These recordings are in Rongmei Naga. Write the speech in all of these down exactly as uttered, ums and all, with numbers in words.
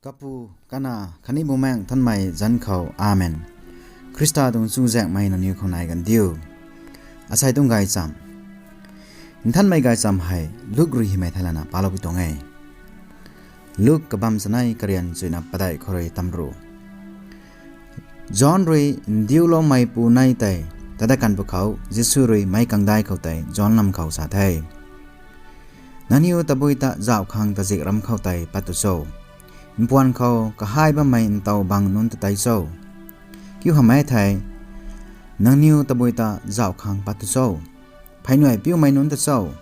Kapu, Kanac khatni Bumaengh Nthanmei zanc khou, Amen. Khrista tuang chuzaenghmei nangniw khou nai kan diu. Asei tuang gaychamv, Nthanmei gaychamv hei Luk rui hymei thei lana palou pui tuang e. Luk kabamv chanei karian chuyna padeih khou rui tamru. John rui ndiuloumeipu nei tei tat dat kan pwkhou Jisu rui meic kangdai khou tei John lam khou sa the: Nangniw tabui ta zauh khang tazik ram khou tei pat tu cho? Mpuan khou kahay bammei ntaw bang nunc ta tei cho? Kiu hamh e thei, nangniw tabui ta zauh khang pat tu cho? Pheynuai piumei nunc ta cho?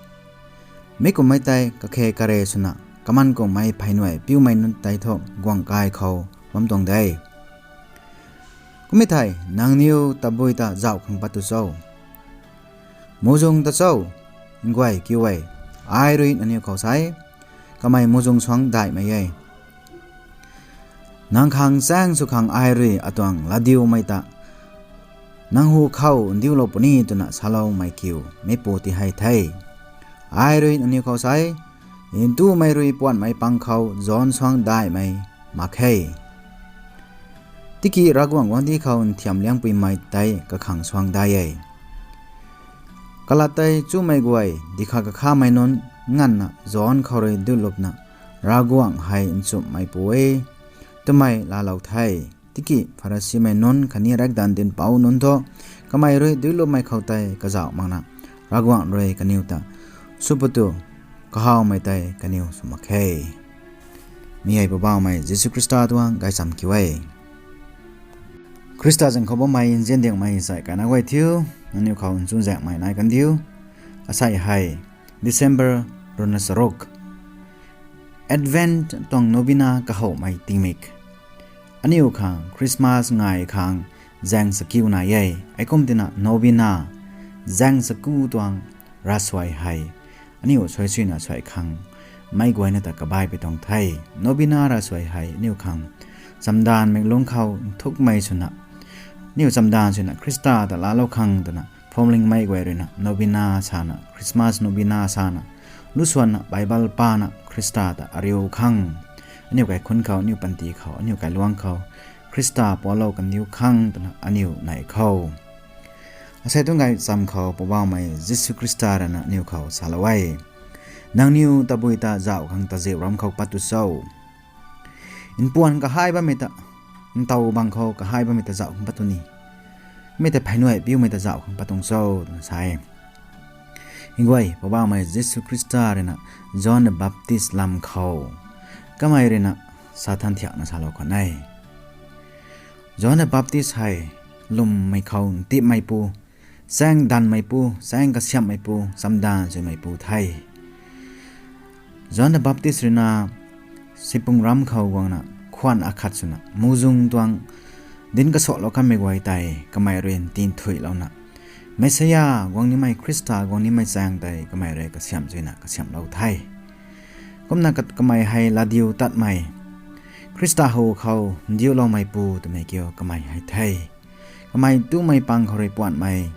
Mi kummei tei kakhe kare swna kaman kummei pheynuai piumei nunc tei thu guangc kai khou bam tuang de. Kum e thei, nangniw tabui ta zauh khang pat tu cho? Muhzwng ta cho? Nguay kiu e, ai rui nangniw khou sa e, kamei muhzwng suang daihmei e. Nang khang chaeng sw khang ai rui atuang latdiumei ta nang hu khou ndiulou puni twna saloumei kiu mipu ti hei the. Ai rui nangniw khou sa e, ntumei rui puanhmei pang khou John suang daihmei mak khe. Tiki Ravguangc guangcdic khou nthiam liangpuimei tei kakhang suang dai e. Kalat tei chumei guay dikhat kakhamei nunc nganvna John khou rui duilupna, Ravguangc hei nchumhmeipu e, twmei laalou the. Tiki Pharisimei nunc khatni riakdanv dinhpouc nunc thu kamei rui duilupmei khou tei kazauh makna Ravguangc rui kaniw ta sw patu kahawmei tei kaniw sw mak khe. Mi hei Poubauhmei Jisu Khrista tuang gaychamv kiu e. Khrista zanc khou bammei nziandiangmei sai kaina guay thiu, nangniw khou chuzaenghmei nai kan diu. Asei hei December ruhna charuk, Advent tuang novena kahowmei tingmik. Aniu khang Christmas ngai khang zaeng chakiu nai e. Heikum tina novena, zaeng chakiu tuang ravsuai hei aniu suai suina suai khang meic guayna ta kabaipui tuang the. Novena ravsuai hei aniu khang chamdanvmei lungc khou nthukmei swna, aniu chamdanv swna Khrista ta laalou khang twna phuamlingmei guay ruina novena sana, Christmas novena sana, lusuanna Bible pana Khrista ta ariu khang, aniu kaikhunc khou, aniu panty khou, aniu kailuangc khou Khrista pualou kandiu khang twna aniu nei khou. Asei tuang gaychamv khou Poubauhmei Jisu Khrista ruina aniu khou salou e: Nangniw tabui ta zauh khang taziu ram khou pat tu cho? Mpuan kahay bammei ta, ntaw bang khou kahay bammei ta zauh khang pat tu ni, mi ta pheynuai piumei ta zauh khang pat tuang cho, twna sa e. Nguay, Poubauhmei Jisu Khrista ruina John the Baptist lam khou kamei ruina sa than thiakna salou khwan e. John the Baptist hei lwmmei khou ntipmeipu, chaeng danvmeipu, chaeng kasiamhmeipu, chamdanv swmeipu the. John the Baptist ruina sipung ram khou guangna khwan akhat swna muhzwng tuang dinc kasualou kanmei guay tei kamei rui ntinthuilouna, Messiah guang nimei Khrista guang nimei chaeng tei kamei rui kasiamh suina kasiamhlou the. Kumna kat- kamei hei latdiu tatmei, Khrista hu khou ndiuloumeipu twmei kiu kamei hei the. Kamei tumei pang khou rui puanhmei,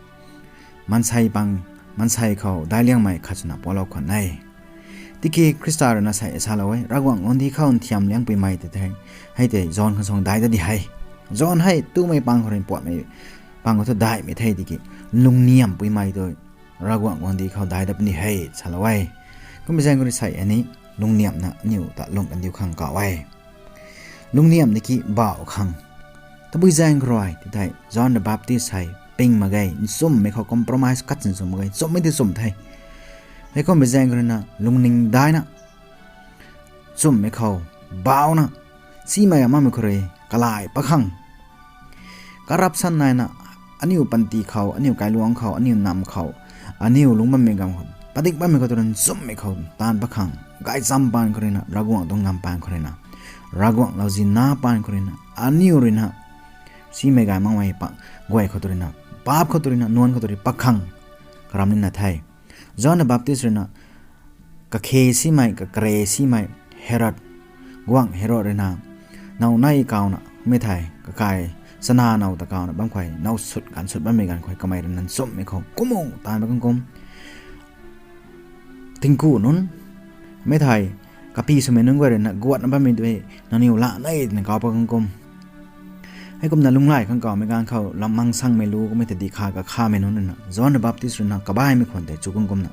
maansei pang, maansei khou daic liangmei khat swna pualou khwan e. Tiki Khrista ruina sei salou e, Ravguangc guangcdic khou nthiam liangpuimei tei the, hei tei John khang suang daic dat di hei. John hei tumei pang khou rui puanhmei pang khou thu daihmei the tiki, lungniamhpuimei tu Ravguangc guangcdic khou daic dat puni hei salou e. Kummei zaeng khou rui sei ani lungniamhna aniu ta lung kandiu khang kau e. Lungniamh tiki bauh khang. Tabui zaeng khou rui ti thei John the Baptist hei ping mak ge, nchumhmei khou compromise kat nchumh mak ge, nchumhmei ti nchumh the. Heikummei zaeng khou ruina lungning daina, nchumhmei khou bauhna, simei amakmei khou rui kalai pakhang, corruption naina, aniu panty khou, aniu kailuangc khou, aniu nam khou, aniu lungc bammei gam khou, padik bammei khou tu rui nchumhmei khou taanv pakhang, gaychamv paan khou ruina, Ravguangc tuang ngam paan khou ruina, Ravguangc louzina paan khou ruina, aniu ruina simei gay makmei pa guay khou tu ruina, paap khou tu ruina, nuanc khou tu rui pakhang, karam nina the. John the Baptist ruina kakhe simei, kakre simei, Herod, guangc Herod ruina, now nei kauna, mi thei, kakai, chana now ta kauna bam khou, now sut ganv sut bammei ganv khou, kamei ruina nchumhmei khou, kum o, taanv pakhang kum. Tingku nunc, mi thei, kapi swmei nunc guay ruina guatna bammei tei nangniw laa ne twna kau pat khang kum. Heikumna lunghlaic khang kawmei ganv khou lam mangsangmei lu kummei ta dihkha kakhamei nunc ruina John the Baptist ruina kabaimei khwan tei chu khang kumna,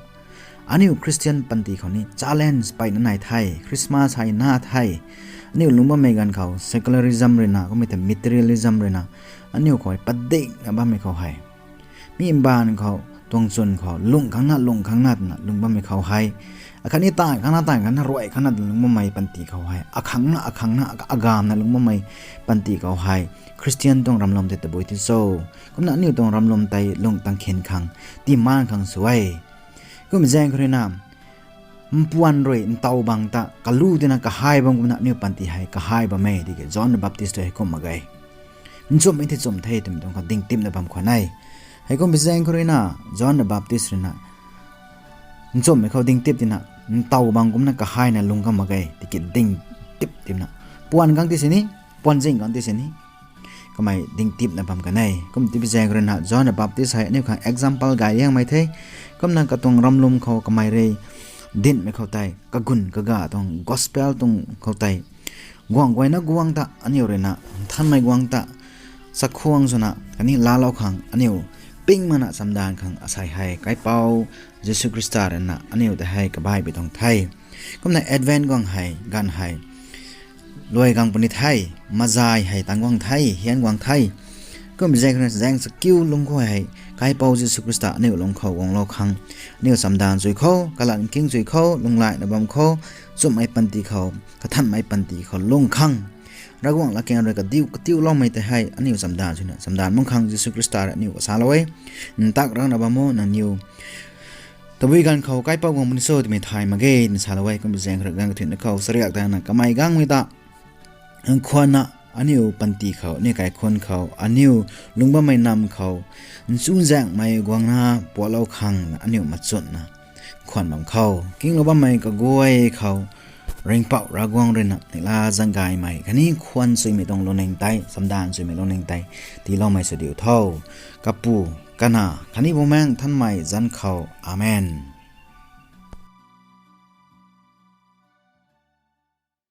aniu Christian panty khou ni challenge peyna nai the, Christmas hei na the. Aniu lungc bammei ganv khou secularism ruina kummei ta materialism ruina aniu khou padikna bammei khou hei, mi mbaanv khou, tuang chwn khou lung khang na, lung khang na twna lung bammei khou hei, akhatni taanv khang na, taanv khang na, ruai khang na twna lung bammei panty khou hei, akhang na, akhang na, agamna lung bammei panty khou hei, Christian tuang ramlum tei tabui ti cho? Kumna aniu tuang ramlum tei lung tang khin khang, tiimaan khang sw e. Kum zaeng khou ruina, mpuan rui ntaw bang ta kalu tina kahay bam kumna aniu panty hei kahay bam e tiki John the Baptist tu heikum mak ge. Nchumhmei thei chum the twmei tuang khou dingtipna bam khwan e. Heikum zaeng khou ruina, John the Baptist ruina nchumhmei khou dingtip tina, ntaw bang kumna kahayna lung khang mak ge tiki dingtip tipna, puan khang ti sini, puan zing khang ti sini, kamei dingtipna bam kan e. Kum tipi zaeng khou ruina John the Baptist hei aniu khang example gay liangmei the. Kumna katuang ramlum khou kamei rui dinhmei khou tei, kagun kaga tuang gospel tuang khou tei, guang guayna guang ta aniu ruina nthanmei guang ta chakhwang swna khatni laalou khang aniu ping makna chamdanv khang asei hei Kaipouc Jisu Khrista ruina aniu ta hei kabaipui tuang the. Kumna Advent guang hei, ganv hei luai gang puni the, mazai hei tang guang the, hian guang the. Kum zaeng khou ruina zaeng chakiu lungc khou hei, Kaipouc Jisu Khrista aniu lungc khou guanglou khang, aniu chamdanv chui khou, kalan king chui khou, lunghlaicna bam khou, nchumhmei panty khou, kathanmei panty khou lung khang, Ravguangc latkaeng rui kadiu katiuloumei tei hei aniu chamdanv swna chamdanv mang khang Jisu Khrista rui aniu asalou e. Ntak rangna bam o nangniw tabui ganv khou Kaipouc guang puni cho twmei thay mak ge twna salou e. Kum zaeng khou ruina ganv kathuina khou chariak tana kamei gangmei ta nkhwanna, aniu panty khou, aniu kaikhunc khou, aniu lungc bammei nam khou nchunzaenghmei guangna puatlou khang aniu machunna khwan bam khou, kinglou bammei kaguay khou Ringhpouc Ravguangc ruina neihla zaeng gaymei khatni khwan chuymei tuang lungning tei, chamdanv chuymei lungning tei tiiloumei sw diu tho. Kapu, Kanac khatni Bumaengh Nthanmei zanc khou. Amen.